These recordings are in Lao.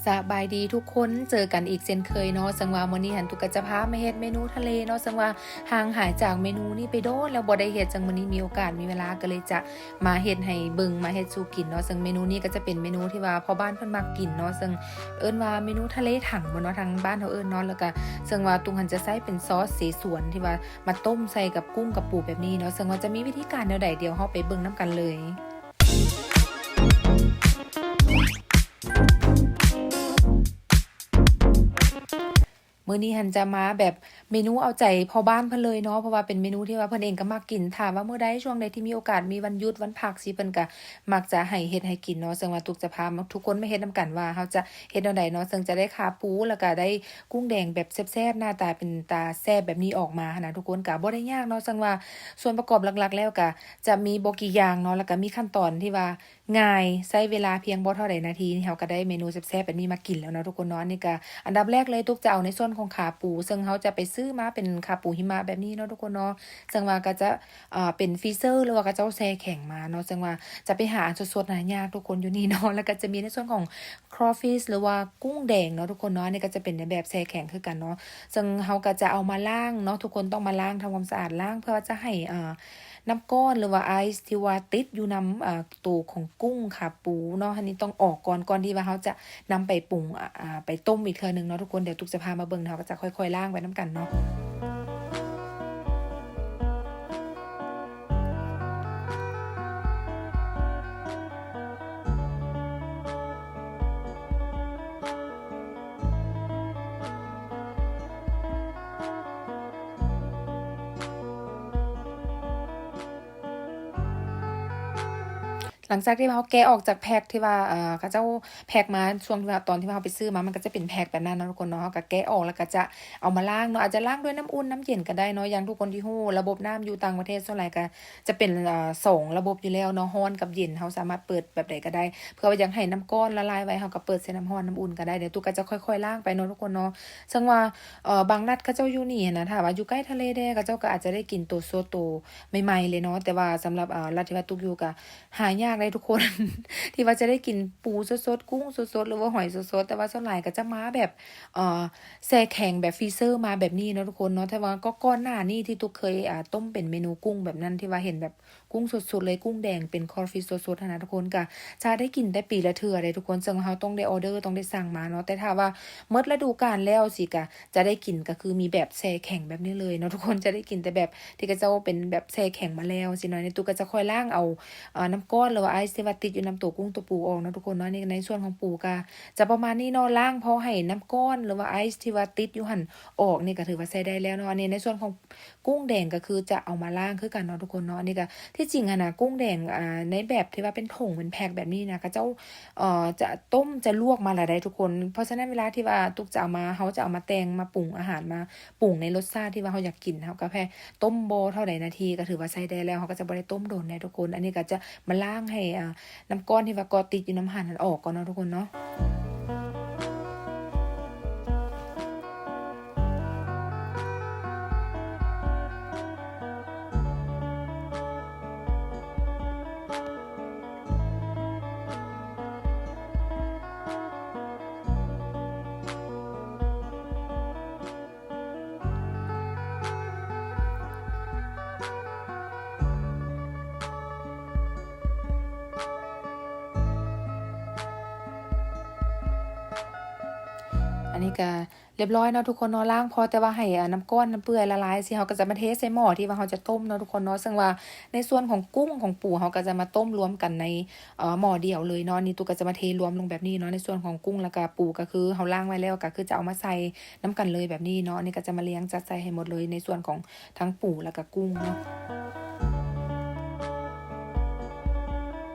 ສະບາຍດີທຸກຄົນ ເຈີກັນອີກເຊັ່ນເຄີຍເນາະ. ເຊິ່ງວ່າມື້ນີ້ຫັ້ນ ຕຸກກະຈະພາມາເຮັດເມນູທະເລເນາະ, ເຊິ່ງວ່າຫ່າງຫາຍຈາກເມນູນີ້ໄປດົນແລ້ວ ບໍ່ໄດ້ເຮັດ. ເຊິ່ງມື້ນີ້ມີໂອກາດ ມີເວລາ ກໍເລີຍຈະມາເຮັດໃຫ້ເບິ່ງ ມາເຮັດສູ່ກິນເນາະ. ເຊິ່ງເມນູນີ້ກໍຈະເປັນເມນູທີ່ວ່າພໍ່ບ້ານເພິ່ນມັກກິນເນາະ, ເຊິ່ງເອີ້ນວ່າເມນູທະເລຖັງບໍເນາະ ທາງບ້ານເຮົາເອີ້ນເນາະ. ແລ້ວກໍເຊິ່ງວ່າຕຸກຫັ້ນຈະໃຊ້ເປັນຊອສເຊຊວນ ທີ່ວ່າມາຕົ້ມໃສ່ກັບກຸ້ງກັບປູແບບນີ້ເນາະ. ເຊິ່ງວ່າຈະມີວິທີການແນວໃດ ດຽວເຮົາໄປເບິ່ງນຳກັນເລີຍ. ມື້ນີ້ຫັ້ນຈະມາແບບເມນູເອົາໃຈພໍ່ບ້ານເພິ່ນເລີຍເນາະ, ເພາະວ່າເປັນເມນູທີ່ວ່າເພິ່ນເອງກໍມັກກິນ. ຖ້າວ່າມື້ໃດ ຊ່ວງໃດທີ່ມີໂອກາດ ມີວັນຢຸດວັນພັກຊີ້ ເພິ່ນກໍມັກຈະໃຫ້ເຮັດໃຫ້ກິນເນາະ. ເຊິ່ງວ່າຕຸກຈະພາທຸກຄົນມາເຮັດນຳກັນວ່າເຮົາຈະເຮັດແນວໃດເນາະ. ເຊິ່ງຈະໄດ້ຂາປູ ແລ້ວກໍໄດ້ກຸ້ງແດງແບບແຊບໆ ໜ້າຕາເປັນຕາແຊບແບບນີ້ອອກມາຫັ້ນນະທຸກຄົນ. ກໍບໍ່ໄດ້ຍາກເນາະ, ເຊິ່ງວ່າສ່ວນປະກອບຫຼັກໆແລ້ວກໍຈະມີບໍ່ກີ່ຢ່າງເນາະ, ແລ້ວກໍມີຂັ້ນຕອນທີ່ວ່າ ງ່າຍ ໃຊ້ເວລາພຽງບໍ່ເທົ່າໃດນາທີ ນີ້ເຮົາກໍໄດ້ເມນູແຊບໆແບບນີ້ມາກິນແລ້ວເນາະທຸກຄົນເນາະ. ອັນນີ້ກໍອັນດັບແລກເລີຍ ຕຸກຈະເອົາໃນສ່ວນຂອງຂາປູ ເຊິ່ງເຮົາຈະໄປຊື້ມາເປັນຂາປູຫິມະແບບນີ້ເນາະທຸກຄົນເນາະ. ເຊິ່ງວ່າກໍຈະ ເອີ ເປັນຟຣີເຊີ ຫຼືວ່າເຂົາເຈົ້າແຊ່ແຂງມາເນາະ, ເຊິ່ງວ່າຈະໄປຫາອັນສົດໆນະຍາກທຸກຄົນຢູ່ນີ້ເນາະ. ແລ້ວກໍຈະມີໃນສ່ວນຂອງ crawfish ຫຼືວ່າກຸ້ງແດງເນາະທຸກຄົນເນາະ, ອັນນີ້ກໍຈະເປັນໃນແບບແຊ່ແຂງຄືກັນເນາະ. ເຊິ່ງເຮົາກໍຈະເອົາມາລ້າງເນາະທຸກຄົນ, ຕ້ອງມາລ້າງ ທຳຄວາມສະອາດ ລ້າງ ເພື່ອວ່າຈະໃຫ້ ເອີ ນ້ຳກ້ອນ ຫຼືວ່າໄອສ໌ ທີ່ວ່າຕິດຢູ່ນຳ ເອີ ໂຕຂອງກຸ້ງຂາປູເນາະ, ອັນນີ້ຕ້ອງອອກກ່ອນ ກ່ອນທີ່ວ່າເຮົາຈະນຳໄປປຸງ ອາ ອາ ໄປຕົ້ມອີກເທື່ອໜຶ່ງເນາະທຸກຄົນ. ດຽວຕຸກຈະພາມາເບິ່ງ, ເຮົາກໍຈະຄ່ອຍໆລ້າງໄປນຳກັນເນາະ. ຫຼັງຈາກທີ່ວ່າເຮົາແກະອອກຈາກແພັກທີ່ວ່າ ເອີ ເຂົາເຈົ້າແພັກມາ ຊ່ວງທີ່ວ່າ ຕອນທີ່ວ່າເຮົາໄປຊື້ມາ ມັນກໍຈະເປັນແພັກແບບນັ້ນເນາະທຸກຄົນເນາະ, ເຮົາກໍແກະອອກ ແລ້ວກໍຈະເອົາມາລ້າງເນາະ. ອາດຈະລ້າງດ້ວຍນ້ຳອຸ່ນ ນ້ຳເຢັນກໍໄດ້ເນາະ. ຢ່າງທຸກຄົນທີ່ຮູ້ ລະບົບນ້ຳຢູ່ຕ່າງປະເທດສ່ວນຫຼາຍກໍຈະເປັນ ເອີ ສອງລະບົບຢູ່ແລ້ວເນາະ, ຮ້ອນກັບເຢັນ ເຮົາສາມາດເປີດແບບໃດກໍໄດ້. ເພື່ອວ່າຢາກໃຫ້ນ້ຳກ້ອນລະລາຍໄວ ເຮົາກໍເປີດໃສ່ນ້ຳຮ້ອນ ນ້ຳອຸ່ນກໍໄດ້. ດຽວຕຸກກໍຈະຄ່ອຍໆລ້າງໄປເນາະທຸກຄົນເນາະ. ເຊິ່ງວ່າ ເອີ ບາງລັດເຂົາເຈົ້າຢູ່ນີ້ນະ ຖ້າວ່າຢູ່ໃກ້ທະເລແດ່ ເຂົາເຈົ້າກໍອາດຈະໄດ້ກິນໂຕສົດ ໂຕໃໝ່ໆເລີຍເນາະ. ແຕ່ວ່າສຳລັບ ເອີ ລັດທີ່ວ່າຕຸກຢູ່ກໍຫາຍາກເດ້ທຸກຄົນ ທີ່ວ່າຈະໄດ້ກິນປູສົດໆ ກຸ້ງສົດໆ ຫຼືວ່າຫອຍສົດໆ. ແຕ່ວ່າສ່ວນຫຼາຍກໍຈະມາແບບ ເອີ ແຊ່ແຂງແບບຟຣີເຊີມາແບບນີ້ເນາະທຸກຄົນເນາະ. ແຕ່ວ່າກໍກ່ອນໜ້ານີ້ທີ່ຕຸກເຄີຍ ອາ ຕົ້ມເປັນເມນູກຸ້ງແບບນັ້ນ ທີ່ວ່າເຫັນແບບ ກຸ້ງສົດໆເລີຍ, ກຸ້ງແດງເປັນ crawfish ສົດໆຫັ້ນນະທຸກຄົນ, ກະຈະໄດ້ກິນແຕ່ປີລະເທື່ອເດ້ທຸກຄົນ, ເຊິ່ງເຮົາຕ້ອງໄດ້ order ຕ້ອງໄດ້ສັ່ງມາເນາະ. ແຕ່ຖ້າວ່າໝົດລະດູການແລ້ວຊີ້ ກະຈະໄດ້ກິນ ກະຄືມີແບບແຊ່ແຂງແບບນີ້ເລີຍເນາະທຸກຄົນ, ຈະໄດ້ກິນແຕ່ແບບທີ່ເຂົາເຈົ້າເປັນແບບແຊ່ແຂງມາແລ້ວຊີ້ເນາະ. ໃນຕຸກກະຈະຄ່ອຍລ້າງເອົາ ເອີ ນ້ຳກ້ອນ ຫຼືວ່າໄອສ໌ທີ່ວ່າຕິດຢູ່ນຳໂຕກຸ້ງໂຕປູອອກເນາະທຸກຄົນເນາະ. ໃນ ໃນສ່ວນຂອງປູກະຈະປະມານນີ້ເນາະ, ລ້າງພໍໃຫ້ນ້ຳກ້ອນ ຫຼືວ່າໄອສ໌ທີ່ວ່າຕິດຢູ່ຫັ້ນອອກນີ້ ກະຖືວ່າໃຊ້ໄດ້ແລ້ວເນາະ. ອັນນີ້ໃນສ່ວນຂອງ ກຸ້ງແດງກໍຄືຈະເອົາມາລ້າງຄືກັນເນາະທຸກຄົນເນາະ. ອັນນີ້ກໍທີ່ຈິງຫັ້ນນະ ກຸ້ງແດງ ອ່າ ໃນແບບທີ່ວ່າເປັນຖົງເປັນແພັກແບບນີ້ນະ ເຂົາເຈົ້າ ເອີ ຈະຕົ້ມຈະລວກມາແລ້ວໄດ໋ທຸກຄົນ. ເພາະສະນັ້ນເວລາທີ່ວ່າຕຸກຈະເອົາມາ ເຮົາຈະເອົາມາແຕ່ງມາປຸງອາຫານ ມາປຸງໃນລົດຊາດທີ່ວ່າເຮົາຢາກກິນ ເຮົາກໍແຄ່ຕົ້ມບໍ່ເທົ່າໃດນາທີກໍຖືວ່າໃຊ້ໄດ້ແລ້ວ, ເຮົາກໍຈະບໍ່ໄດ້ຕົ້ມດົນໄດ໋ທຸກຄົນ. ອັນນີ້ກໍຈະມາລ້າງໃຫ້ ອ່າ ນ້ຳກ້ອນທີ່ວ່າເກາະຕິດຢູ່ນຳຫັ້ນນັ້ນອອກກ່ອນເນາະທຸກຄົນເນາະ. ອັນນີ້ກະ ຮຽບຮ້ອຍເນາະທຸກຄົນເນາະ, ລ້າງພໍແຕ່ວ່າໃຫ້ ອາ ນ້ຳກ້ອນນ້ຳເປື່ອຍລະລາຍ ຊິເຮົາກໍຈະມາເທໃສ່ໝໍ້ທີ່ວ່າເຮົາຈະຕົ້ມເນາະທຸກຄົນເນາະ. ເຊິ່ງວ່າໃນສ່ວນຂອງກຸ້ງຂອງປູ ເຮົາກໍຈະມາຕົ້ມລວມກັນໃນ ເອີ ໝໍ້ດຽວເລີຍເນາະ. ນີ້ຕຸກກໍຈະມາເທລວມລົງແບບນີ້ເນາະ, ໃນສ່ວນຂອງກຸ້ງແລ້ວກໍປູ ກໍຄືເຮົາລ້າງໄວ້ແລ້ວ ກໍຄືຈະເອົາມາໃສ່ນຳກັນເລີຍແບບນີ້ເນາະ. ນີ້ກໍຈະມາລຽງຈັດໃສ່ໃຫ້ໝົດເລີຍ ໃນສ່ວນຂອງທັງປູແລ້ວກໍກຸ້ງເນາະ.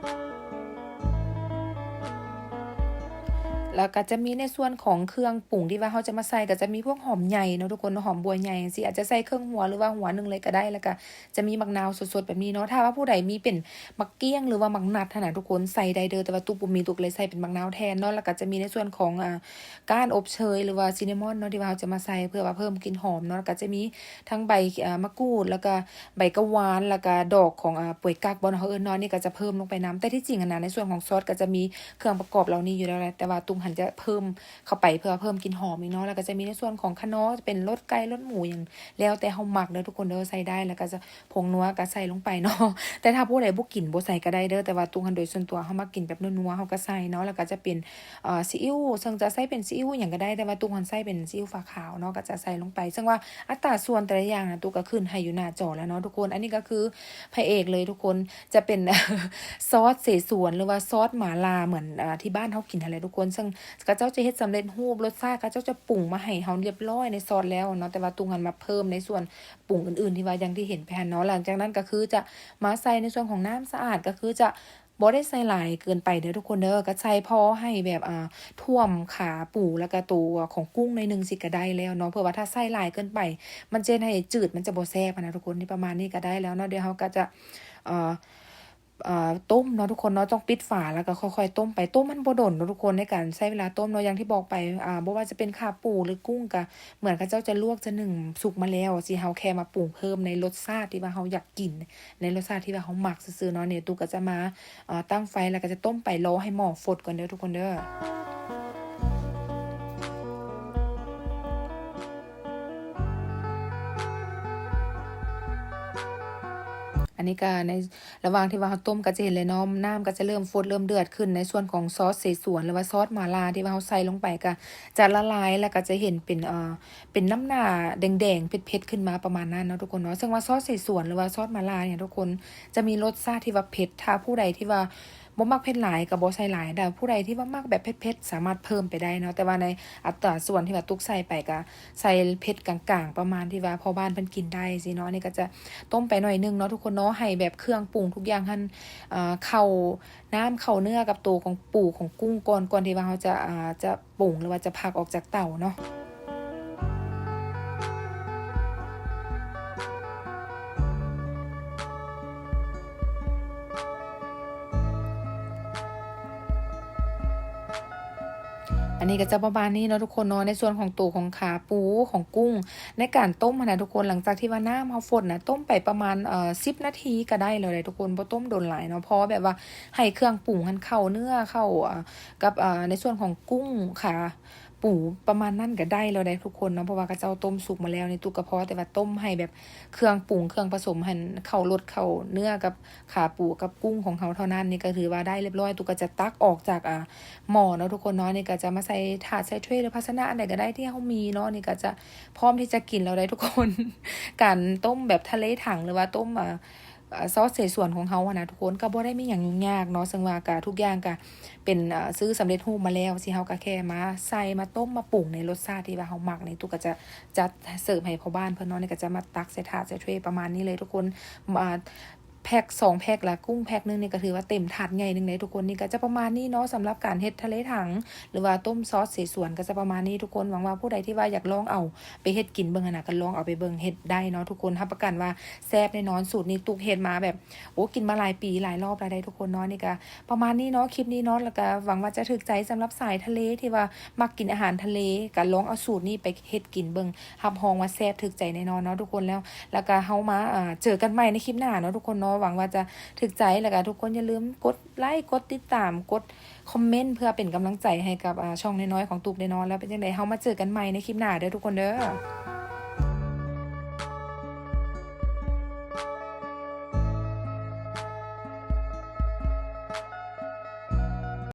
ແລ້ວກໍຈະມີໃນສ່ວນຂອງເຄື່ອງປຸງທີ່ວ່າເຮົາຈະມາໃສ່ ກໍຈະມີພວກຫອມໃຫຍ່ເນາະທຸກຄົນເນາະ, ຫອມບົວໃຫຍ່ຈັ່ງຊີ້ ອາດຈະໃສ່ເຄິ່ງຫົວ ຫຼືວ່າຫົວໜຶ່ງເລີຍກໍໄດ້. ແລ້ວກໍຈະມີໝາກນາວສົດໆແບບນີ້ເນາະ. ຖ້າວ່າຜູ້ໃດມີເປັນໝາກກ້ຽງ ຫຼືວ່າໝາກນັດຫັ້ນນະທຸກຄົນ ໃສ່ໄດ້ເດີ້, ແຕ່ວ່າຕຸກບໍ່ມີ ຕຸກເລີຍໃສ່ເປັນໝາກນາວແທນເນາະ. ແລ້ວກໍຈະມີໃນສ່ວນຂອງ ອ່າ ກ້ານອົບເຊີຍ ຫຼືວ່າຊິນນາມອນເນາະ ທີ່ວ່າເຮົາຈະມາໃສ່ເພື່ອວ່າເພີ່ມກິ່ນຫອມເນາະ. ແລ້ວກໍຈະມີທັງໃບ ເອີ ມະກູດ ແລ້ວກໍໃບກະວານ ແລ້ວກໍດອກຂອງ ເອີ ປວຍກັກບໍເຮົາເອີ້ນເນາະ, ນີ້ກໍຈະເພີ່ມລົງໄປນຳ. ແຕ່ທີ່ຈິງຫັ້ນນະ ໃນສ່ວນຂອງຊອດກໍຈະມີເຄື່ອງປະກອບເຫຼົ່ານີ້ຢູ່ແລ້ວແຫຼະ, ແຕ່ວ່າຕຸກ ຫັ້ນຈະເພີ່ມເຂົ້າໄປ ເພື່ອເພີ່ມກິ່ນຫອມອີກເນາະ. ແລ້ວກໍຈະມີໃນສ່ວນຂອງຂະໜໍ ເປັນລົດໄກ່ລົດໝູຫຍັງ ແລ້ວແຕ່ເຮົາມັກເດີທຸກຄົນເດີ ໃສ່ໄດ້. ແລ້ວກໍຈະ ຜົງນົວກໍໃສ່ລົງໄປເນາະ. ແຕ່ຖ້າຜູ້ໃດບໍ່ກິນບໍ່ໃສ່ກໍໄດ້ເດີ ແຕ່ວ່າຕຸກຫັ້ນໂດຍສ່ວນຕົວເຮົາມັກກິນແບບນົວໆ ເຮົາກໍໃສ່ເນາະ. ແລ້ວກໍຈະເປັນ ເອີ ຊີອິ້ວ ເຊິ່ງຈະໃສ່ເປັນຊີອິ້ວຫຍັງກໍໄດ້ ແຕ່ວ່າຕຸກຫັ້ນໃສ່ເປັນຊີອິ້ວຟ້າຂາວເນາະ ກໍຈະໃສ່ລົງໄປ. ເຊິ່ງວ່າອັດຕາສ່ວນແຕ່ລະຢ່າງນະ ຕຸກກໍຂຶ້ນໃຫ້ຢູ່ໜ້າຈໍແລ້ວເນາະທຸກຄົນ. ອັນນີ້ກໍຄືພະເອກເລີຍທຸກຄົນ ຈະເປັນ ຊອດເສສວນ ຫຼືວ່າຊອດໝາລ່າ ເໝືອນ ເອີ ທີ່ບ້ານເຮົາກິນຫັ້ນແຫຼະທຸກຄົນ. ເຊິ່ງເຂົາເຈົ້າຈະເຮັດສຳເລັດຮູບ ລົດຊາດເຂົາເຈົ້າຈະປຸງມາໃຫ້ເຮົາຮຽບຮ້ອຍໃນຊອດແລ້ວເນາະ ແຕ່ວ່າຕຸກຫັ້ນມາເພີ່ມໃນສ່ວນ ປຸງອື່ນໆ ທີ່ວ່າຢ່າງທີ່ເຫັນໄປຫັ້ນເນາະ. ຫຼັງຈາກນັ້ນກໍຄືຈະມາໃສ່ໃນສ່ວນຂອງນ້ຳສະອາດ ກໍຄືຈະບໍ່ໄດ້ໃສ່ຫຼາຍເກີນໄປເດີທຸກຄົນເດີ ກໍໃສ່ພໍໃຫ້ແບບ ອ່າ ຖ້ວມຂາປູ ແລ້ວກໍໂຕຂອງກຸ້ງໜ້ອຍໜຶ່ງຊິກໍໄດ້ແລ້ວເນາະ. ເພາະວ່າຖ້າໃສ່ຫຼາຍເກີນໄປ ມັນຈະເຮັດໃຫ້ຈືດ ມັນຈະບໍ່ແຊບຫັ້ນນະທຸກຄົນ. ນີ້ປະມານນີ້ກໍໄດ້ແລ້ວເນາະ. ດຽວເຮົາກໍຈະ ເອີ ເອີ ຕົ້ມເນາະທຸກຄົນເນາະ ຕ້ອງປິດຝາ ແລ້ວກໍຄ່ອຍໆຕົ້ມໄປ. ຕົ້ມມັນບໍ່ດົນເນາະທຸກຄົນ ໃນການໃຊ້ເວລາຕົ້ມເນາະ. ຢ່າງທີ່ບອກໄປ ອ່າ ບໍ່ວ່າຈະເປັນຂາປູ ຫຼື ກຸ້ງ ກໍເໝືອນເຂົາເຈົ້າຈະລວກຈະໜຶ້ງສຸກມາແລ້ວ ຊິເຮົາແຄ່ມາປຸງເພີ່ມໃນລົດຊາດທີ່ວ່າເຮົາຢາກກິນ ໃນລົດຊາດທີ່ວ່າເຮົາມັກຊື່ໆເນາະ. ນີ້ຕຸກກໍຈະມາ ເອີ ຕັ້ງໄຟ ແລ້ວກໍຈະຕົ້ມໄປ ລໍໃຫ້ໝໍ້ຟົດກ່ອນເດີທຸກຄົນເດີ. ອັນນີ້ກໍໃນ ລະຫວ່າງທີ່ວ່າເຮົາຕົ້ມກໍຈະເຫັນເລີຍເນາະ ນ້ຳກໍຈະເລີ່ມຟົດ ເລີ່ມເດືອດຂຶ້ນ. ໃນສ່ວນຂອງຊອດເສສວນ ຫຼືວ່າຊອດໝາລ່າທີ່ວ່າເຮົາໃສ່ລົງໄປກໍຈະລະລາຍ ແລ້ວກໍຈະເຫັນເປັນ ເອີ ເປັນນ້ຳໜ້າແດງໆ ເຜັດໆ ຂຶ້ນມາປະມານນັ້ນເນາະທຸກຄົນເນາະ. ເຊິ່ງວ່າຊອດເສສວນ ຫຼືວ່າຊອດໝາລ່າເນຍທຸກຄົນ ຈະມີລົດຊາດທີ່ວ່າເຜັດ. ຖ້າຜູ້ໃດທີ່ວ່າບໍ່ມັກເຜັດຫຼາຍກໍບໍ່ໃສ່ຫຼາຍ ແຕ່ຜູ້ໃດທີ່ວ່າມັກແບບເຜັດໆ ສາມາດເພີ່ມໄປໄດ້ເນາະ. ແຕ່ວ່າໃນອັດຕາສ່ວນທີ່ວ່າຕຸກໃສ່ໄປກໍ ໃສ່ເຜັດກາງໆ ປະມານທີ່ວ່າພໍ່ບ້ານເພິ່ນກິນໄດ້ຊີ້ເນາະ. ອັນນີ້ກໍຈະຕົ້ມໄປໜ້ອຍໜຶ່ງເນາະທຸກຄົນເນາະ ໃຫ້ແບບເຄື່ອງປຸງທຸກຢ່າງຫັ້ນ ເອີ ເຂົ້ານ້ຳເຂົ້າເນື້ອກັບໂຕຂອງປູຂອງກຸ້ງກ່ອນ ກ່ອນທີ່ວ່າເຮົາຈະ ອ່າ ຈະປຸງ ຫຼືວ່າຈະພັກອອກຈາກເຕົາເນາະ. ອັນນີ້ກໍຈະປະມານນີ້ເນາະທຸກຄົນເນາະ ໃນສ່ວນຂອງໂຕຂອງຂາປູຂອງກຸ້ງ. ໃນການຕົ້ມຫັ້ນນະທຸກຄົນ ຫຼັງຈາກທີ່ວ່ານ້ຳເຮົາຟົດນະ ຕົ້ມໄປປະມານ ເອີ ສິບນາທີກໍໄດ້ແລ້ວເດ້ທຸກຄົນ ບໍ່ຕົ້ມດົນຫຼາຍເນາະ. ພໍແບບວ່າໃຫ້ເຄື່ອງປຸງຫັ້ນເຂົ້າເນື້ອເຂົ້າ ເອີ ກັບ ເອີ ໃນສ່ວນຂອງກຸ້ງຂາ ປູປະມານນັ້ນກໍໄດ້ແລ້ວໄດ໋ທຸກຄົນເນາະ ເພາະວ່າເຂົາເຈົ້າຕົ້ມສຸກມາແລ້ວ. ນີ້ຕຸກກໍພໍແຕ່ວ່າຕົ້ມໃຫ້ແບບເຄື່ອງປຸງເຄື່ອງປະສົມຫັ້ນເຂົ້າລົດເຂົ້າເນື້ອກັບຂາປູກັບກຸ້ງຂອງເຮົາເທົ່ານັ້ນ ນີ້ກໍຖືວ່າໄດ້ລຽບຮ້ອຍ. ຕຸກກໍຈະຕັກອອກຈາກ ອ່າ ໝໍ້ເນາະທຸກຄົນເນາະ. ນີ້ກໍຈະມາໃສ່ຖາດໃສ່ຖ້ວຍ ຫຼືພາຊະນະອັນໃດກໍໄດ້ທີ່ເຮົາມີເນາະ. ນີ້ກໍຈະພ້ອມທີ່ຈະກິນແລ້ວໄດ໋ທຸກຄົນ. ການຕົ້ມແບບທະເລຖັງ ຫຼືວ່າຕົ້ມ ອ່າ ອ່າ ຊອດເສສວນຂອງເຮົາຫັ້ນນະທຸກຄົນ ກໍບໍ່ໄດ້ມີຫຍັງຫຍຸ້ງຍາກເນາະ ເຊິ່ງວ່າກະທຸກຢ່າງກະເປັນ ອ່າ ຊື້ສຳເລັດຮູບມາແລ້ວ ຊິເຮົາກະແຄ່ມາໃສ່ມາຕົ້ມມາປຸງໃນລົດຊາດທີ່ວ່າເຮົາມັກນີ້ ຕຸກກະຈະຈັດເສີບໃຫ້ພໍ່ບ້ານເພິ່ນເນາະ. ນີ້ກະຈະມາຕັກໃສ່ຖາດໃສ່ຖ້ວຍປະມານນີ້ເລີຍທຸກຄົນ. ອ່າ ແພັກສອງແພັກ ລະກຸ້ງແພັກໜຶ່ງນີ້ກະຖືວ່າເຕັມຖາດໃຫຍ່ໜຶ່ງເລີຍທຸກຄົນ. ນີ້ກະຈະປະມານນີ້ເນາະ ສຳລັບການເຮັດທະເລຖັງ ຫຼືວ່າຕົ້ມຊອດເສສວນກະຈະປະມານນີ້ທຸກຄົນ. ຫວັງວ່າຜູ້ໃດທີ່ວ່າຢາກລອງເອົາໄປເຮັດກິນເບິ່ງຫັ້ນນະ ກະລອງເອົາໄປເບິ່ງເຮັດໄດ້ເນາະທຸກຄົນ. ຮັບປະກັນວ່າ ແຊບແນ່ນອນ. ສູດນີ້ຕຸກເຮັດມາແບບ ໂອ້ ກິນມາຫຼາຍປີຫຼາຍລອບແລ້ວໄດ໋ທຸກຄົນເນາະ. ນີ້ກະປະມານນີ້ເນາະ ຄລິບນີ້ເນາະ ລະກະຫວັງວ່າຈະຖືກໃຈສຳລັບສາຍທະເລ ທີ່ວ່າມັກກິນອາຫານທະເລ ກະລອງເອົາສູດນີ້ໄປເຮັດກິນເບິ່ງ ຮັບຮອງວ່າແຊບຖືກໃຈແນ່ນອນເນາະທຸກຄົນ. ແລ້ວ ລະກະເຮົາມາ ເອີ ເຈີກັນໃໝ່ໃນຄລິບໜ້າເນາະທຸກຄົນເນາະ. ຫວັງວ່າຈະຖືກໃຈ ລະກະທຸກຄົນຢ່າລືມກົດໄລ ກົດຕິດຕາມ ກົດຄອມເມັນ ເພື່ອເປັນກຳລັງໃຈໃຫ້ກັບ ອ່າ ຊ່ອງນ້ອຍໆຂອງຕຸກແນ່ນອນ. ແລ້ວເປັນຈັ່ງໃດ ເຮົາມາເຈີກັນໃໝ່ໃນຄລິບໜ້າເດີທຸກຄົນເດີ.